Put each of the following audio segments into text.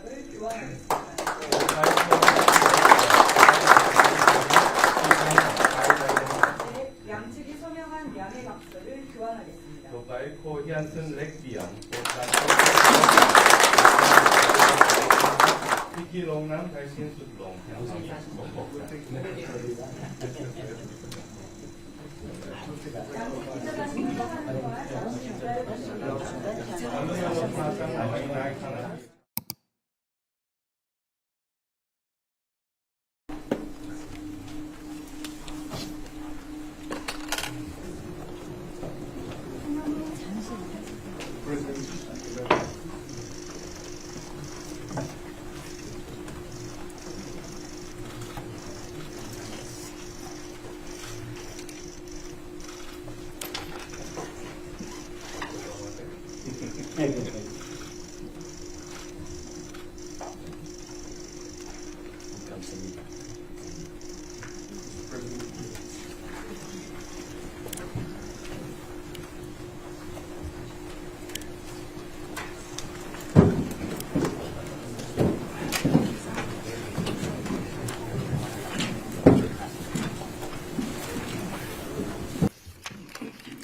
를 교환하겠습니다. 양측이 서명한 양해 각서를 교환하겠습니다. Baiko Hiansen Lekbian, Piki Longnam Taisin Sut Long.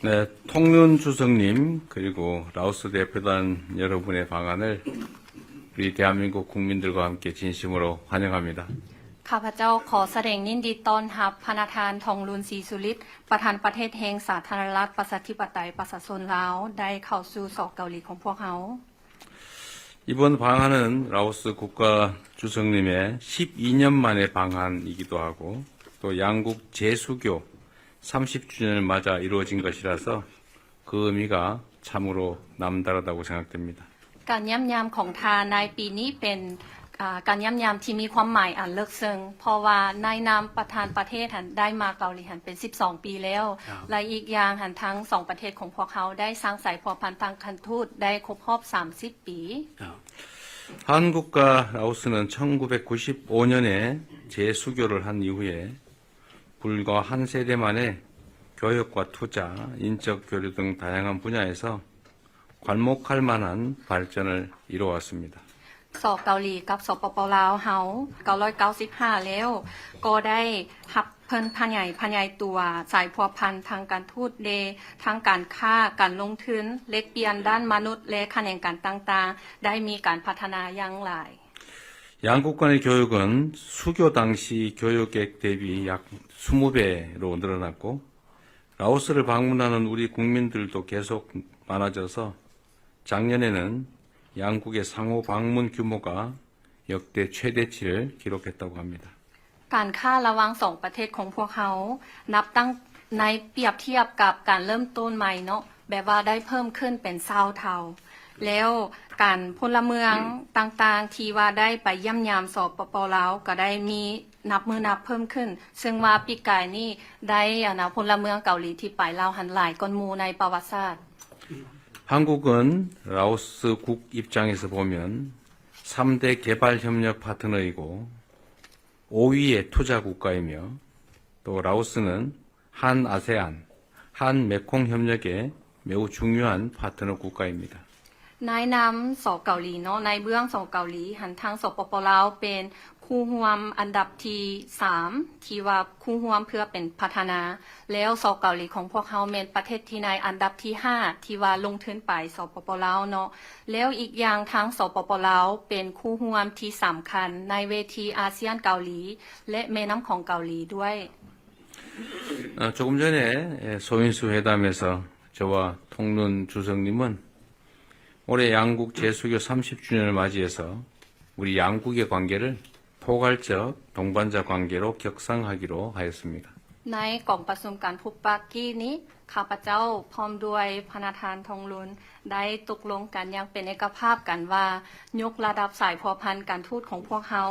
네, 통룬 주석님 그리고 라오스 대표단 여러분의 방한을 우리 대한민국 국민들과 함께 진심으로 환영합니다. ຂ້າພະເຈົ້າຂໍສະແດງຍິນດີຕ້ອນຮັບ ພະນະທ່ານ ທອງລຸນ ສີສຸລິດ ປະທານປະເທດແຫ່ງສາທາລະນະລັດ ປະຊາທິປະໄຕ ປະຊາຊົນລາວ ໄດ້ເຂົ້າສູ່ ສ ເກົາຫຼີ ຂອງພວກເຮົາ. 이번 방한은 라오스 국가 주석님의 십이 년 만의 방한이기도 하고 또 양국 재수교 삼십 주년을 맞아 이루어진 것이라서 그 의미가 참으로 남다르다고 생각됩니다. ການຢ້ຽມຢາມຂອງທ່ານໃນປີນີ້ເປັນ ອ່າ ການຢ້ຽມຢາມທີ່ມີຄວາມໝາຍອັນເລິກເຊິ່ງ ເພາະວ່າໃນນາມປະທານປະເທດຫັ້ນໄດ້ມາເກົາຫຼີຫັ້ນເປັນສິບສອງປີແລ້ວ ແລະ ອີກຢ່າງຫັ້ນທັງສອງປະເທດຂອງພວກເຮົາໄດ້ສ້າງສາຍພົວພັນທາງການທູດໄດ້ຄົບຮອບສາມສິບປີ. 한국과 라오스는 천구백구십오 년에 재수교를 한 이후에 불과 한 세대 만에 교역과 투자, 인적 교류 등 다양한 분야에서 괄목할 만한 발전을 이루어왔습니다. ສ ເກົາຫຼີ ກັບ ສປປ ລາວເຮົາ ເກົ້າຮ້ອຍເກົ້າສິບຫ້າແລ້ວ ກໍໄດ້ຮັບເພິ່ນຂະຫຍາຍ ຂະຫຍາຍຕົວສາຍພົວພັນທາງການທູດເດ ທາງການຄ້າ ການລົງທຶນ ແລກປ່ຽນດ້ານມະນຸດ ແລະ ຂະແໜງການຕ່າງໆ ໄດ້ມີການພັດທະນາຢ່າງຫຼາຍ. 양국 간의 교역은 수교 당시 교역액 대비 약 이십 배로 늘어났고 라오스를 방문하는 우리 국민들도 계속 많아져서 작년에는 양국의 상호 방문 규모가 역대 최대치를 기록했다고 합니다. ການຄ້າລະຫວ່າງສອງປະເທດຂອງພວກເຮົາ ນັບຕັ້ງໃນ ປຽບທຽບກັບການເລີ່ມຕົ້ນໃໝ່ເນາະ ແບບວ່າໄດ້ເພີ່ມຂຶ້ນເປັນຊາວເທົ່າ ແລ້ວການພົນລະເມືອງຕ່າງໆ ທີ່ວ່າໄດ້ໄປຢ້ຽມຢາມ ສປປ ລາວ ກໍໄດ້ມີນັບມື້ນັບເພີ່ມຂຶ້ນ ເຊິ່ງວ່າປີກາຍນີ້ໄດ້ ອັນນະ ພົນລະເມືອງເກົາຫຼີທີ່ໄປລາວຫັ້ນຫຼາຍກ່ອນໝູ່ໃນປະຫວັດສາດ. 한국은 라오스 국 입장에서 보면 삼 대 개발 협력 파트너이고 오 위의 투자 국가이며 또 라오스는 한아세안, 한메콩 협력에 매우 중요한 파트너 국가입니다. ໃນນາມ ສ ເກົາຫຼີເນາະ ໃນເບື້ອງ ສ ເກົາຫຼີ ຫັ້ນທາງ ສປປ ລາວ ເປັນຄູ່ຮ່ວມອັນດັບທີສາມ ທີ່ວ່າຄູ່ຮ່ວມເພື່ອເປັນພັດທະນາ ແລ້ວ ສ ເກົາຫຼີ ຂອງພວກເຮົາແມ່ນປະເທດທີ່ໃນອັນດັບທີຫ້າ ທີ່ວ່າລົງທຶນໄປ ສປປ ລາວ ເນາະ ແລ້ວອີກຢ່າງທາງ ສປປ ລາວ ເປັນຄູ່ຮ່ວມທີ່ສຳຄັນໃນເວທີອາຊຽນເກົາຫຼີ ແລະ ແມ່ນ້ຳຂອງເກົາຫຼີດ້ວຍ. 아, 조금 전에, 예, 소인수 회담에서 저와 통룬 주석님은 올해 양국 재수교 삼십 주년을 맞이해서 우리 양국의 관계를 포괄적 동반자 관계로 격상하기로 하였습니다. ໃນກອງປະຊຸມການພົບປະກີ້ນີ້ ຂ້າພະເຈົ້າພ້ອມດ້ວຍພະນະທ່ານ ທອງລຸນ ໄດ້ຕົກລົງກັນຢ່າງເປັນເອກະພາບກັນວ່າ ຍົກລະດັບສາຍພົວພັນການທູດຂອງພວກເຮົາ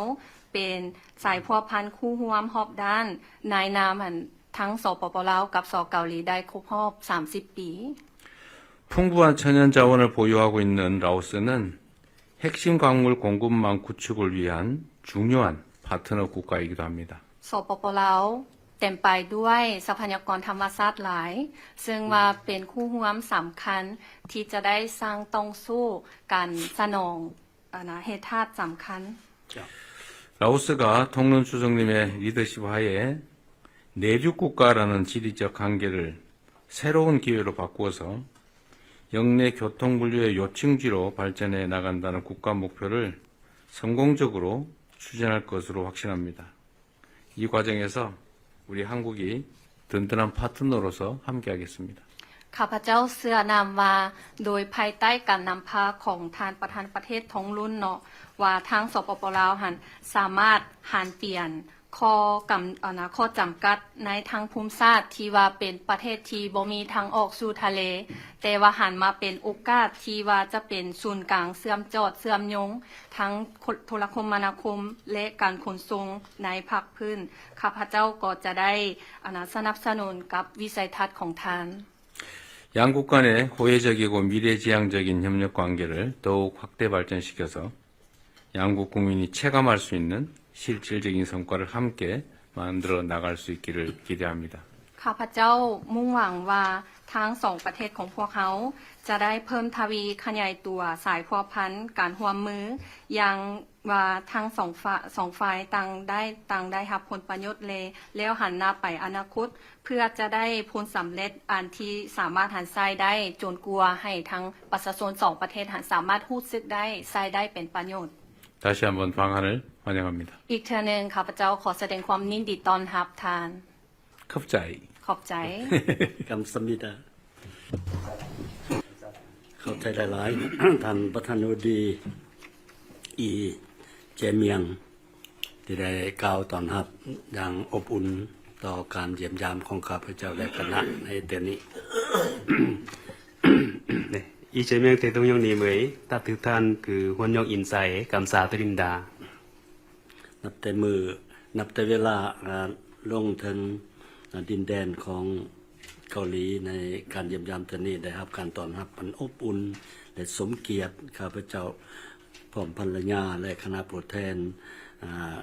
ເປັນສາຍພົວພັນຄູ່ຮ່ວມຮອບດ້ານ ໃນນາມ ອັນ ທັງ ສປປ ລາວ ກັບ ສ ເກົາຫຼີ ໄດ້ຄົບຮອບສາມສິບປີ. 풍부한 천연자원을 보유하고 있는 라오스는 핵심 광물 공급망 구축을 위한 중요한 파트너 국가이기도 합니다. ສປປ ລາວ ເຕັມໄປດ້ວຍຊັບພະຍາກອນທຳມະຊາດຫຼາຍ ເຊິ່ງວ່າເປັນຄູ່ຮ່ວມສຳຄັນທີ່ຈະໄດ້ສ້າງຕ່ອງສູ້ການສະໜອງ ອັນນະ ແຮ່ທາດສຳຄັນ. 라오스가 통룬 주석님의 리더십 하에 내륙 국가라는 지리적 한계를 새로운 기회로 바꾸어서 역내 교통분류의 요충지로 발전해 나간다는 국가 목표를 성공적으로 추진할 것으로 확신합니다. 이 과정에서 우리 한국이 든든한 파트너로서 함께하겠습니다. ຂ້າພະເຈົ້າເຊື່ອນຳວ່າ ໂດຍພາຍໃຕ້ການນຳພາຂອງທ່ານປະທານປະເທດທອງລຸນເນາະ ວ່າທາງ ສປປ ລາວ ຫັ້ນ ສາມາດຫັນປ່ຽນ ຂໍ້ກຳ ອັນນະ ຂໍ້ຈຳກັດໃນທາງພູມສາດທີ່ວ່າເປັນປະເທດທີ່ບໍ່ມີທາງອອກສູ່ທະເລ, ແຕ່ວ່າຫັນມາເປັນໂອກາດທີ່ວ່າຈະເປັນສູນກາງເຊື່ອມຈອດເຊື່ອມໂຍງທັງໂທລະຄົມມະນາຄົມ ແລະ ການຂົນສົ່ງໃນພາກພື້ນ. ຂ້າພະເຈົ້າກໍຈະໄດ້ ອັນນະ ສະໜັບສະໜູນກັບວິໄສທັດຂອງທ່ານ. 양국 간의 호혜적이고 미래지향적인 협력 관계를 더욱 확대 발전시켜서 양국 국민이 체감할 수 있는 실질적인 성과를 함께 만들어 나갈 수 있기를 기대합니다. ຂ້າພະເຈົ້າມຸ່ງຫວັງວ່າທາງສອງປະເທດຂອງພວກເຮົາຈະໄດ້ເພີ່ມທະວີຂະຫຍາຍຕົວສາຍພົວພັນການຮ່ວມມື ຢ່າງວ່າທັງສອງຝ່າຍ ສອງຝ່າຍຕ່າງໄດ້ ຕ່າງໄດ້ຮັບຜົນປະໂຫຍດ ແລະ ແລ້ວຫັນໜ້າໄປອະນາຄົດ ເພື່ອຈະໄດ້ຜົນສຳເລັດອັນທີ່ສາມາດຫັນໃຊ້ໄດ້ ຈົນກວ່າໃຫ້ທັງປະຊາຊົນສອງປະເທດຫັ້ນສາມາດຮູ້ສຶກໄດ້ ໃຊ້ໄດ້ເປັນປະໂຫຍດ. 다시 한번 방한을 환영합니다. ອີກເທື່ອໜຶ່ງ ຂ້າພະເຈົ້າຂໍສະແດງຄວາມຍິນດີຕ້ອນຮັບທ່ານ. ຂອບໃຈ. ຂອບໃຈ. 감사합니다. ຂອບໃຈຫຼາຍໆ ທ່ານປະທານາທິບໍດີ ອີ ເຈມຽງ ທີ່ໄດ້ກ່າວຕ້ອນຮັບຢ່າງອົບອຸ່ນຕໍ່ການຢ້ຽມຢາມຂອງຂ້າພະເຈົ້າ ແລະ ຄະນະໃນເທື່ອນີ້. 네, 이재명 대통령님의 따뜻한 그 환영 인사에 감사드립니다. ນັບແຕ່ມື້ ນັບແຕ່ເວລາ ອາ ລົງເຖິງ ອາ ດິນແດນຂອງເກົາຫຼີ ໃນການຢ້ຽມຢາມເທື່ອນີ້ ໄດ້ຮັບການຕ້ອນຮັບອັນອົບອຸ່ນ ແລະ ສົມກຽດ. ຂ້າພະເຈົ້າພ້ອມພັນລະຍາ ແລະ ຄະນະຜູ້ແທນ ອາ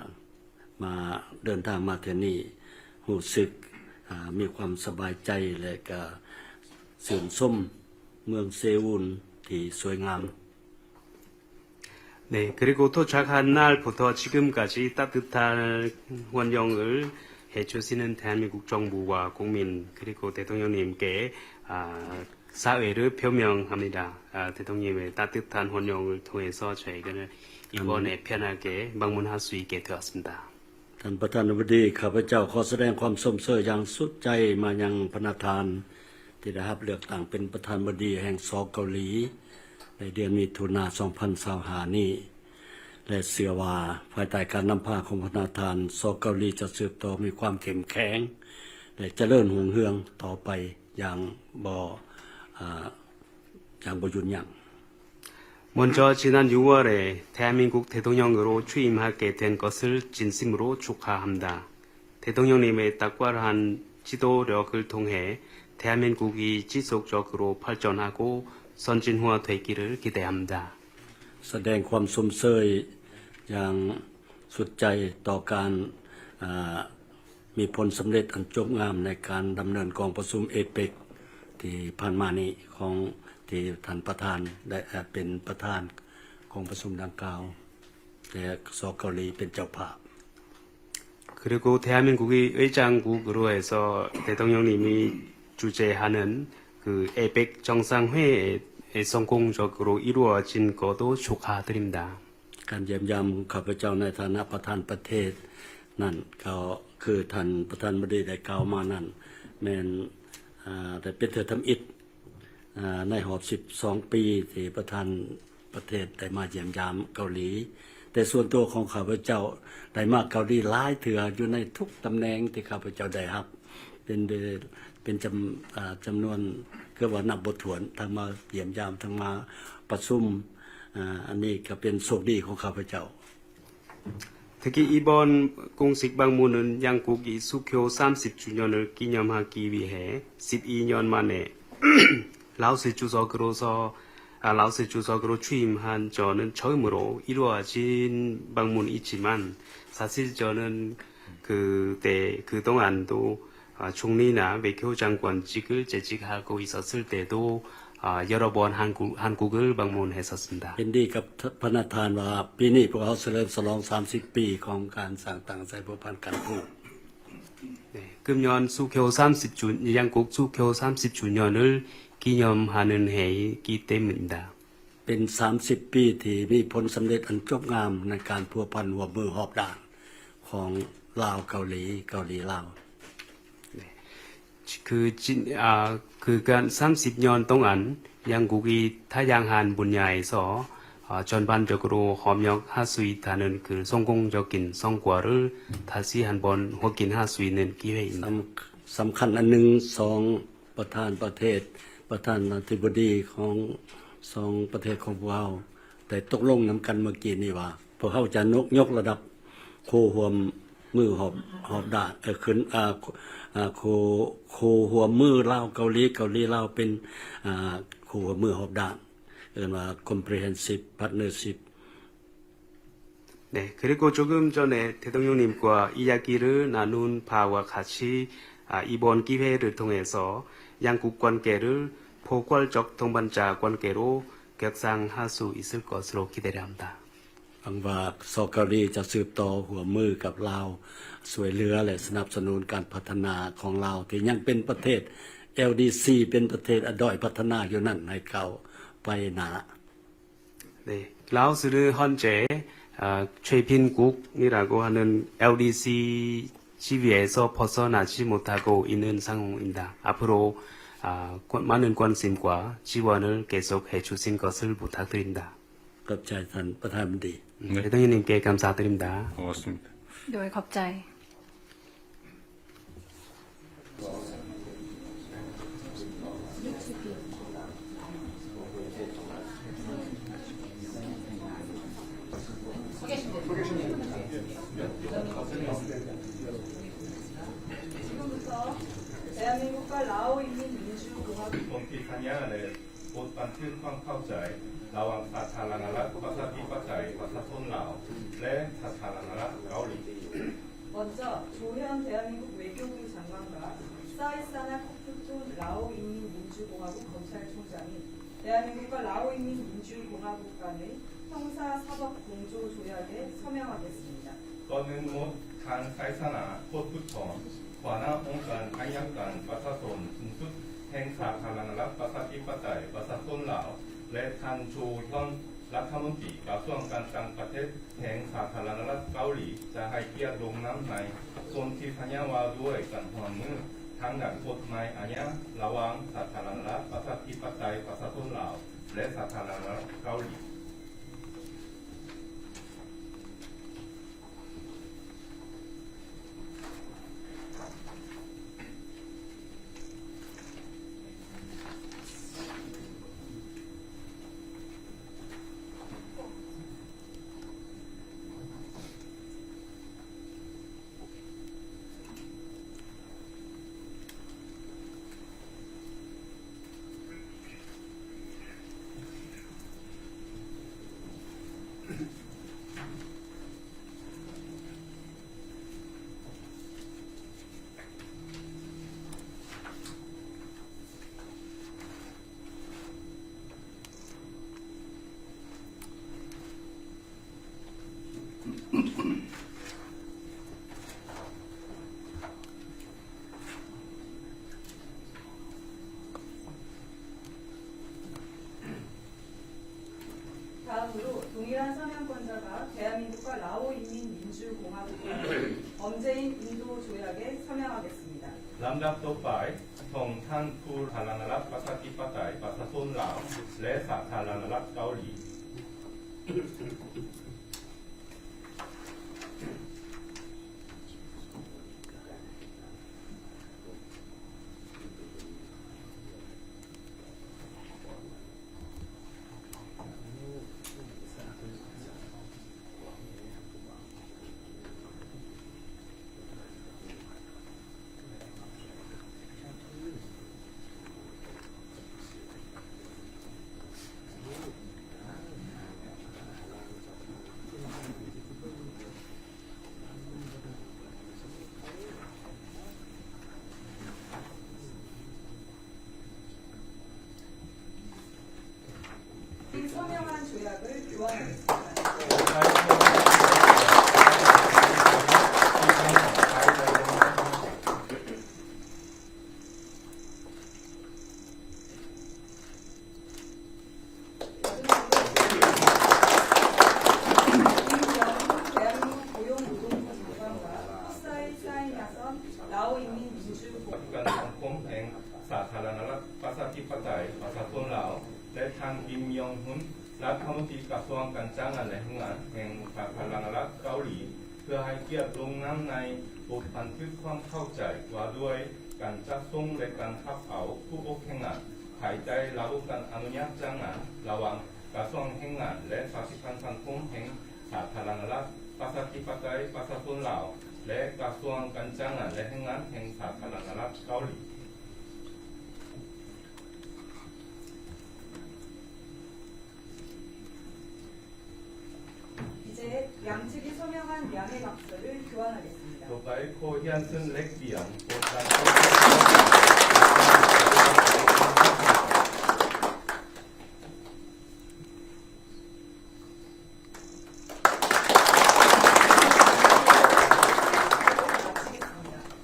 ມາ ເດີນທາງມາເທື່ອນີ້ ຮູ້ສຶກ ອາ ມີຄວາມສະບາຍໃຈ ແລະ ກະຊື່ນຊົມເມືອງເຊອູນທີ່ສວຍງາມ. 네, 그리고 도착한 날부터 지금까지 따뜻한 환영을 해주시는 대한민국 정부와 국민, 그리고 대통령님께, 아, 사회를 표명합니다. 아, 대통령님의 따뜻한 환영을 통해서 저희는 이번에 음. 편하게 방문할 수 있게 되었습니다. ທ່ານປະທານາທິບໍດີ ຂ້າພະເຈົ້າຂໍສະແດງຄວາມຊົມເຊີຍຢ່າງສຸດໃຈມາຍັງພະນັກທ່ານ ທີ່ໄດ້ຮັບເລືອກຕັ້ງເປັນປະທານາທິບໍດີແຫ່ງ ສ ເກົາຫຼີ ໃນເດືອນມິຖຸນາ ສອງພັນຊາວຫ້າ ນີ້ ແລະ ເຊື່ອວ່າພາຍໃຕ້ການນຳພາຂອງພະນັກທ່ານ ສ ເກົາຫຼີຈະສືບຕໍ່ມີຄວາມເຂັ້ມແຂງ ແລະ ຈະເລີນຮຸ່ງເຮືອງຕໍ່ໄປຢ່າງບໍ່ ອາ យ៉ាងບໍ່ຢຸດຢັ້ງ. 먼저 지난 유월 대한민국 대통령으로 취임하게 된 것을 진심으로 축하합니다. 대통령님의 탁월한 지도력을 통해 대한민국이 지속적으로 발전하고 선진화되기를 기대합니다. ສະແດງຄວາມຊົມເຊີຍຢ່າງສຸດໃຈຕໍ່ການ ອາ ມີຜົນສຳເລັດອັນຈົບງາມໃນການດຳເນີນກອງປະຊຸມເອເປັກທີ່ຜ່ານມານີ້ ຂອງ ທີ່ທ່ານປະທານໄດ້ ເປັນປະທານກອງປະຊຸມດັ່ງກ່າວ ແລະ ສ ເກົາຫຼີເປັນເຈົ້າພາບ. 그리고 대한민국이 의장국으로 해서 대통령님이 주재하는 그 에이펙 정상회의 성공적으로 이루어진 것도 축하드립니다. ການຢ້ຽມຢາມຂອງຂ້າພະເຈົ້າໃນຖານະປະທານປະເທດນັ້ນ ກໍຄືທ່ານປະທານາທິບໍດີໄດ້ກ່າວມານັ້ນ ແມ່ນ ອາ ໄດ້ເປັນເທື່ອທຳອິດ ອາ ໃນຮອບສິບສອງປີ ທີ່ປະທານປະເທດໄດ້ມາຢ້ຽມຢາມເກົາຫຼີ. ແຕ່ສ່ວນຕົວຂອງຂ້າພະເຈົ້າໄດ້ມາເກົາຫຼີຫຼາຍເທື່ອ ຢູ່ໃນທຸກຕຳແໜ່ງທີ່ຂ້າພະເຈົ້າໄດ້ຮັບ ເປັນ ເປັນຈຳ ອາ ຈຳນວນເກືອບວ່ານັບບໍ່ຖ້ວນ ທັງມາຢ້ຽມຢາມ ທັງມາປະຊຸມ. ອາ ອັນນີ້ກໍເປັນໂຊກດີຂອງຂ້າພະເຈົ້າ. 특히 이번 공식 방문은 양국이 수교 삼십 주년을 기념하기 위해 십이 년 만에 라오스 주석으로서, 아, 라오스 주석으로 취임한 저는 처음으로 이루어진 방문이지만, 사실 저는 그때, 그동안도, 아, 총리나 외교장관직을 재직하고 있었을 때도, 아, 여러 번 한국, 한국을 방문했었습니다. ເຫັນດີກັບພະນະທ່ານວ່າ ປີນີ້ພວກເຮົາສະເຫຼີມສະຫຼອງສາມສິບປີຂອງການສ້າງຕັ້ງອາໄສພົວພັນກັນພູ. 네, 금년 수교 삼십 주, 양국 수교 삼십 주년을 기념하는 해이기 때문입니다. ເປັນສາມສິບປີທີ່ມີຜົນສຳເລັດອັນຈົບງາມໃນການພົວພັນຮ່ວມມືຮອບດ້ານຂອງລາວເກົາຫຼີ, ເກົາຫຼີລາວ. 네. 그 진, 아, 그간 삼십 년 동안 양국이 다양한 분야에서, 아, 전반적으로 협력할 수 있다는 그 성공적인 성과를 다시 한번 확인할 수 있는 기회입니다. ສຳ ສຳຄັນອັນໜຶ່ງ ສອງປະທານປະເທດ, ປະທານາທິບໍດີຂອງສອງປະເທດຂອງພວກເຮົາ ໄດ້ຕົກລົງນຳກັນເມື່ອກີ້ນີ້ວ່າ ພວກເຮົາຈະຍົກ ຍົກລະດັບຄູ່ຮ່ວມມືຮອບ ຮອບດ້ານ ເອີ ຂຶ້ນ ອ່າ ອ່າ ຄູ່ ຄູ່ຮ່ວມມືລາວເກົາຫຼີ, ເກົາຫຼີລາວ ເປັນ ອ່າ ຄູ່ຮ່ວມມືຮອບດ້ານ ເອີ້ນວ່າ comprehensive partnership. 네, 그리고 조금 전에 대통령님과 이야기를 나눈 바와 같이, 아, 이번 기회를 통해서 양국 관계를 포괄적 동반자 관계로 격상할 수 있을 것으로 기대를 합니다. ຫວັງວ່າ ສ ເກົາຫຼີ ຈະສືບຕໍ່ຮ່ວມມືກັບລາວ, ຊ່ວຍເຫຼືອ ແລະ ສະໜັບສະໜູນການພັດທະນາຂອງລາວ ທີ່ຍັງເປັນປະເທດ LDC ເປັນປະເທດ ອາ ດ້ອຍພັດທະນາຢູ່ນັ້ນ ໃຫ້ກ້າວໄປໜ້າ. 네, 라오스는 현재, 아, 최빈국이라고 하는 LDC 지위에서 벗어나지 못하고 있는 상황입니다. 앞으로, 아, 관, 많은 관심과 지원을 계속해 주신 것을 부탁드립니다. ຂອບໃຈທ່ານປະທານນາທິບໍດີ. 네, 대통령님께 감사드립니다. 고맙습니다. ໂດຍ ຂອບໃຈ. 지금부터 대한민국과 라오 인민민주공화국 본ที่สัญญาและ บทบันทึกความเข้าใจระหว่างสาธารณรัฐประชาธิปไตยประชาชนลาว และสาธารณรัฐเกาหลี 먼저 조현 대한민국 외교부 장관과 사이사나 코프ܬܘܢ 라오 인민민주공화국 검찰총장이 대한민국과 라오 인민민주공화국 간의 형사사법 공조 조약에 서명하겠습니다. ກ່ອນອື່ນໝົດ ທ່ານ ໄຊຊະນະ ໂຄດພຸດຖອນ ຫົວໜ້າອົງການໄອຍະການປະຊາຊົນສູງສຸດແຫ່ງສາທາລະນະລັດ ປະຊາທິປະໄຕ ປະຊາຊົນລາວ ແລະ ທ່ານ ໂຈ ຍອນ ລັດຖະມົນຕີກະຊວງການຕ່າງປະເທດແຫ່ງສາທາລະນະລັດເກົາຫຼີ ຈະໃຫ້ກຽດລົງນາມໃນສົນທິສັນຍາວ່າດ້ວຍການຮ່ວມມືທາງດ້ານກົດໝາຍອາຍາລະຫວ່າງສາທາລະນະລັດ ປະຊາທິປະໄຕ ປະຊາຊົນລາວ ແລະ ສາທາລະນະລັດເກົາຫຼີ. 다음으로 동일한 서명권자가 대한민국과 라오인민민주공화국 간의 범죄인 인도 조약에 서명하겠습니다. ລຳດັບຕໍ່ໄປ ຂອງທ່ານ ສາທາລະນະລັດ ປະຊາທິປະໄຕ ປະຊາຊົນລາວ ແລະ ສາທາລະນະລັດເກົາຫຼີ. ສ 대한민국 고용노동부 장관과 축사에 사인하던 라오 인민민주공화국 ປະຕິບັດການສັງຄົມແຫ່ງສາທາລະນະລັດ ປະຊາທິປະໄຕ ປະຊາຊົນລາວ ແລະ ທ່ານ ກິມ ຢອງຮຸນ ລັດຖະມົນຕີກະຊວງການຈ້າງງານ ແລະ ແຮງງານແຫ່ງສາທາລະນະລັດເກົາຫຼີ ເພື່ອໃຫ້ກຽດລົງນາມໃນບົດບັນທຶກຄວາມເຂົ້າໃຈວ່າດ້ວຍການຈັດສົ່ງ ແລະ ການຮັບເອົາຜູ້ອົບແຮງງານ ພາຍໃຕ້ລະບົບການອະນຸຍາດຈ້າງງານ ລະຫວ່າງກະຊວງແຮງງານ ແລະ ສາທິພັນສັງຄົມແຫ່ງສາທາລະນະລັດ ປະຊາທິປະໄຕ ປະຊາຊົນລາວ ແລະ ກະຊວງການຈ້າງງານ ແລະ ແຮງງານແຫ່ງສາທາລະນະລັດເກົາຫຼີ. 이제 양측이 서명한 양해 각서를 교환하겠습니다. ຕໍ່ໄປ ຂໍຮຽນເຊີນເລັກບຽງ ໂປດການ 마치겠습니다.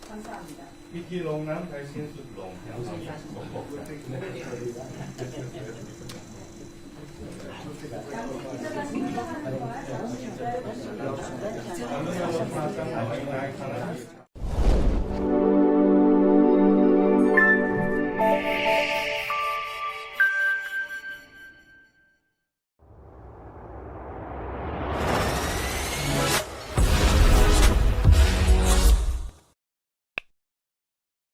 감사합니다. ພິທີລົງນາມໄດ້ສິ້ນສຸດລົງ.